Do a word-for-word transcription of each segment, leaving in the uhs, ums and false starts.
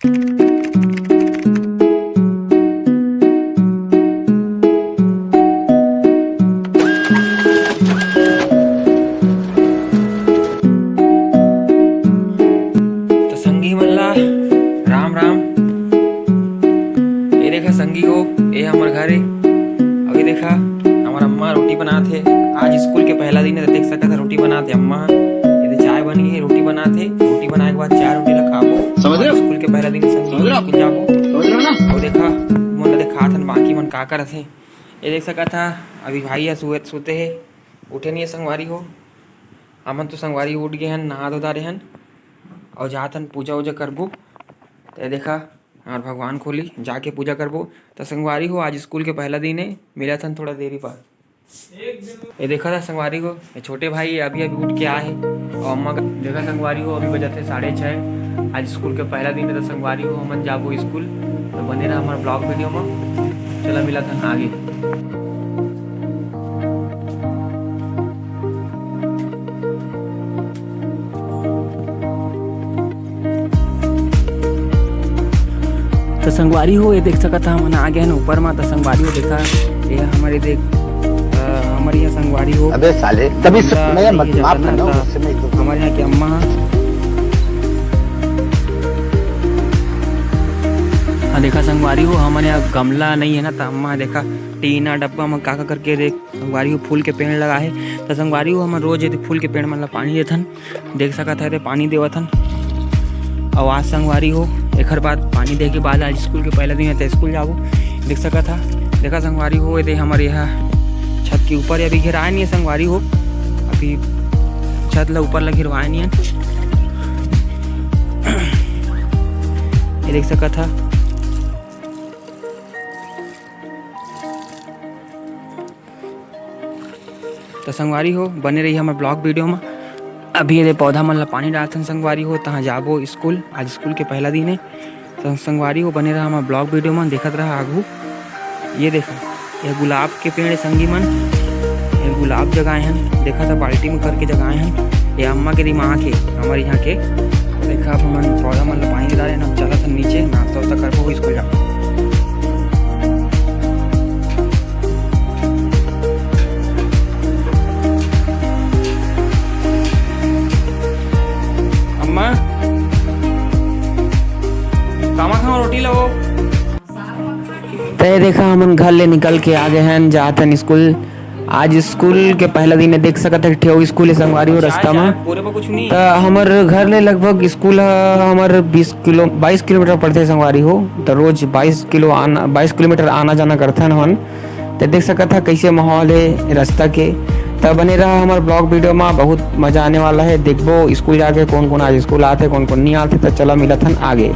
तो संगी मन ला राम राम। ये देखा संगी हो, ये हमर घर हे। अभी देखा, हमर अम्मा रोटी बनात हे। आज स्कूल के पहला दिन हे, तो देख सकत हे रोटी बनात हे अम्मा। ये दे चाय बन गई हे, रोटी बनात हे। रोटी बनाए के बाद चाय रोटी ला खाबो। समझ रहे हो? स्कूल के पहला दिन हे संगी, समझ रहे हो? स्कूल जाबो। समझ रहे हो ना? अउ देखा, मोला देखात हन बाकी मन का करत हे। ये देख सकत हा, अभी भाई ह सुए-, सुते हे, उठे नहीं हे संगवारी हो। हमन तो संगवारी उठ गए हन, नहा धो डारे हन, अउ जात हन पूजा वूजा करबो। तो ये देखा, हमर भगवान खोली, जाके पूजा करबो। तो संगवारी हो, आज स्कूल के पहला दिन हे, मिलत हन थोड़ा देरी बाद। ये देखा था संगवारी हो, ये छोटे भाई अभी अभी उठ के आए हे, अउ अम्मा का देखा संगवारी हो, अभी बजत हे साढ़े छः। आज स्कूल के पहला दिन हे, तो संगवारी हो, हमन जाबो स्कूल। तो बने रहा हमर vlog video में। चला मिलत हन आगे। तो संगवारी हो, ये देख सकत हा, हमन आ गए हन ऊपर मा। तो संगवारी हो, देखा, ये हमर ये देख, अ, हमर यहाँ संगवारी हो, अबे साले, तभी से गमला मैं नहीं मत, है माफ ज्यादा करना, ना, गुस्से में एकदम। हमर यहाँ के अम्मा हा। हाँ, देखा संगवारी हो, हमर यहाँ गमला नहीं है ना, तो अम्मा देखा टीना डब्बा में का का करके देख संगवारी हो, फूल के पेड़ लगा हे। तो संगवारी हो, हमन रोज ये फूल के पेड़ मन ला पानी देथन, देख सकत हरे, पानी देवत हन। अउ आज संगवारी हो, एखर बाद पानी दे के बाद आज स्कूल के पहला दिन हे, तो स्कूल जाबो। देख सकत हा, देखा संगवारी हो, ये दे हमर यहाँ छत के ऊपर अभी घेराए नहीं हे संगवारी हो, अभी छत ला ऊपर ला घेरवाए नहीं हे। ये देख सकत हा। तो संगवारी हो, बने रही हमर vlog video में। अभी ये पौधा मन ला पानी डालथन संगवारी हो, तहाँ जाबो स्कूल, आज स्कूल के पहला दिन हे। तो संगवारी हो, बने रहा हमर vlog video में, देखत रहा आगू। ये देखा, ये गुलाब के पेड़ हे संगी मन, ये गुलाब जगाए हन, देखा था बाल्टी में करके जगाए हन। ये अम्मा के दिमाग हे हमर यहाँ के। देखा, अब हमन पौधा मन ला पानी डाले हन, अब चलत हन नीचे, नाश्ता वास्ता करबो, स्कूल जाबो। अम्मा, कामा खाओ रोटी लो। तो ये देखा, हमन घर ले निकल के आ गए हन, जात हन स्कूल। आज स्कूल के पहला दिन हे, देख सकत हे, ठेऊ स्कूल हे संगवारी हो, अच्छा, रस्ता अच्छा, मा। पूरे में कुछ नहीं। तो हमर घर ले लगभग स्कूल ह, हमर बीस किलो, बाईस किलोमीटर पड़थे संगवारी हो। तो रोज बाईस किलो आना, बाईस किलोमीटर आना जाना करथन हमन। तो देख सकत हा, कैसे माहौल हे रस्ता के। तो बने रहा हमर vlog video मा, बहुत मजा आने वाला हे। देखबो स्कूल जाके कौन कौन आज स्कूल आथे, कौन कौन नहीं आथे। तो चला मिलत हन आगे।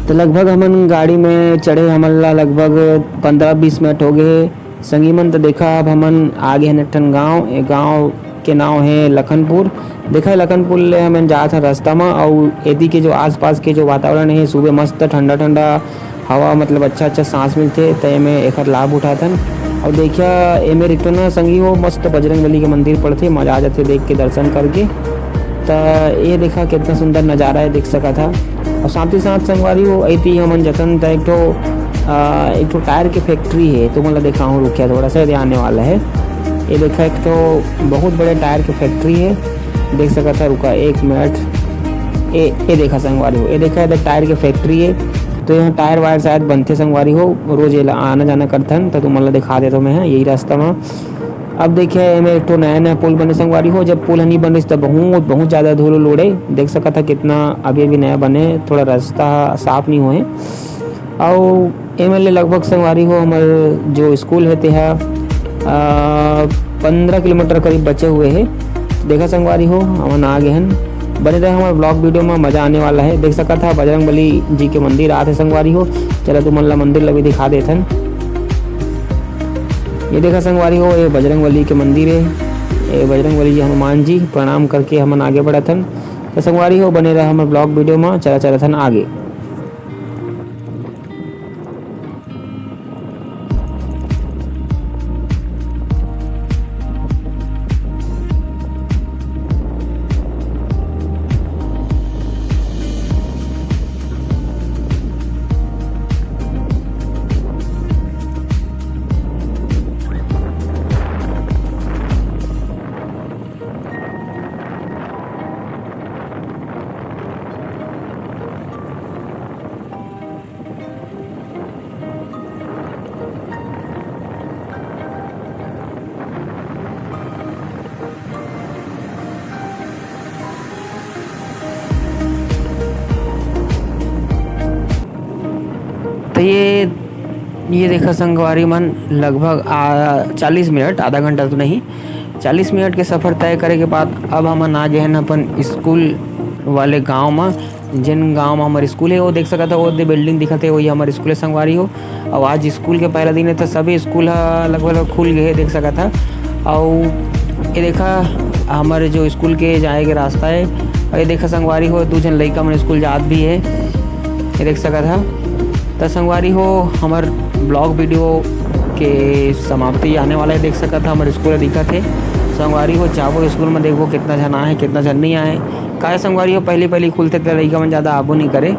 तो लगभग हमन गाड़ी में चढ़े, हमन ला लगभग पंद्रह बीस मिनट हो गए हे। संगी मन, तो देखा, अब हमन आ गए हन एक ठन गाँव। ये गाँव के नाम हे लखनपुर। देखा, लखनपुर ले हमन जात हन रास्ता म, अउ एती के जो आसपास के जो वातावरण हे, सुबह मस्त ठंडा ठंडा हवा, मतलब अच्छा अच्छा सांस मिलथे, त एमे एखर लाभ उठाथन। अउ देखिया, एमे रिक्टो ना संगी हो, मस्त बजरंग बली के मंदिर पड़थे, मजा आ जाथे देख के, दर्शन करके। त ये देखा, कितना सुंदर नजारा हे, देख सकत हा। अउ साथ ही साथ संगवारी हो, एती हमन जतन त एक ठो, आ, एक ठो टायर के फैक्ट्री हे, तुमन ला देखाहूँ, रुकिया, थोड़ा सा ये आने वाला हे। ये देखा, एक ठो बहुत बड़े टायर के फैक्ट्री हे, देख सकत हा, रुका एक मिनट। ए, ए देखा संगवारी हो, ए देखा, इधर टायर के फैक्ट्री हे। तो यहाँ टायर वायर शायद बनथे संगवारी हो, रोज एला आना जाना करथन, त तुमन ला दिखा देथव मैं ह, यही रास्ता म। अब देखिए, एमे एक ठो नया नया पुल बने संगवारी हो। जब पुल ह नी बन रहिस, त बहुत, बहुत ज्यादा धूल उल उड़े। देख सकत हा, कितना अभी अभी नया बने, थोड़ा रास्ता साफ नहीं होए। अउ एमे ले लगभग संगवारी हो, हमर जो स्कूल हे, तेहा पंद्रह किलोमीटर करीब बचे हुए हे। देखा संगवारी हो, हमन आ गे हन। बने रहे हमर ब्लॉग वीडियो में, मजा आने वाला है। देख सकत हा बजरंग बली जी के मंदिर आत है संगवारी हो। चला तुमन ला मंदिर ला भी दिखा देथन। ये देखा संगवारी हो, ये बजरंग बली के मंदिर है। ये बजरंग बली जी, हनुमान जी, प्रणाम करके हमन आगे बढ़त हन। तो संगवारी हो, बने रहे हमर ब्लॉग वीडियो में। चला चलत हन आगे। तो ये, ये देखा संगवारी मन, लगभग आ, चालीस मिनट, आधा घंटा तो नहीं, चालीस मिनट के सफ़र तय करे के बाद अब हमन आ गए हैं अपन स्कूल वाले गांव में। जेन गांव में हमारे स्कूल है, वो देख सकत हो, वो दे बिल्डिंग दिखत है, वही हमारे स्कूल है संगवारी हो। और आज स्कूल के पहला दिन है, तो सभी स्कूल ह लगभग लगभग खुल गए है, देख सकत हा। और ये देखा, हमारे जो स्कूल के जाए के रास्ता है, और ये देखा संगवारी हो, दो जन लइका मन स्कूल जात भी है, ये देख सकत हा। तो संगवारी हो, हमर ब्लॉग वीडियो के समाप्ति आने वाला है, देख सकत हा, हमर स्कूल दिखत है। संगवारी हो, जाबो स्कूल में, देखबो कितना जन आए, कितना जन नहीं आए। काहे संगवारी हो, पहली पहली खुलथे त लइका मन ज़्यादा आबो नहीं करे,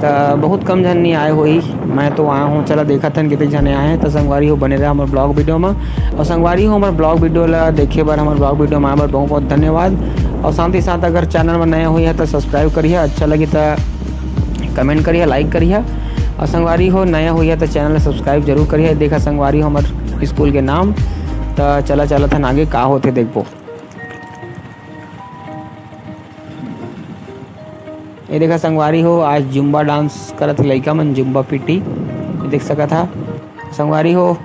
त बहुत कम जन नहीं आए होही। मैं तो आया हूँ, चला देखत हन कितने जने आए हैं। तो संगवारी हो, बने रहे हमर ब्लॉग वीडियो में। और संगवारी हो, हमर ब्लॉग वीडियो ला देखे बर, हमर ब्लॉग वीडियो में आए बर बहुत बहुत धन्यवाद। और साथ ही साथ अगर चैनल में नया हुई है तो सब्सक्राइब करिए, अच्छा लगी तो कमेंट करिए, लाइक करिए। और संगवारी हो, नया हुई है तो चैनल ला सब्सक्राइब जरूर करिए। देखा संगवारी हो, हमर स्कूल के नाम। तो चला चलत हन आगे, का होथे देखबो। ये देखा संगवारी हो, आज जुम्बा डांस करत हे लइका मन, जुम्बा पीटी, ये देख सकत हा। संगवारी हो,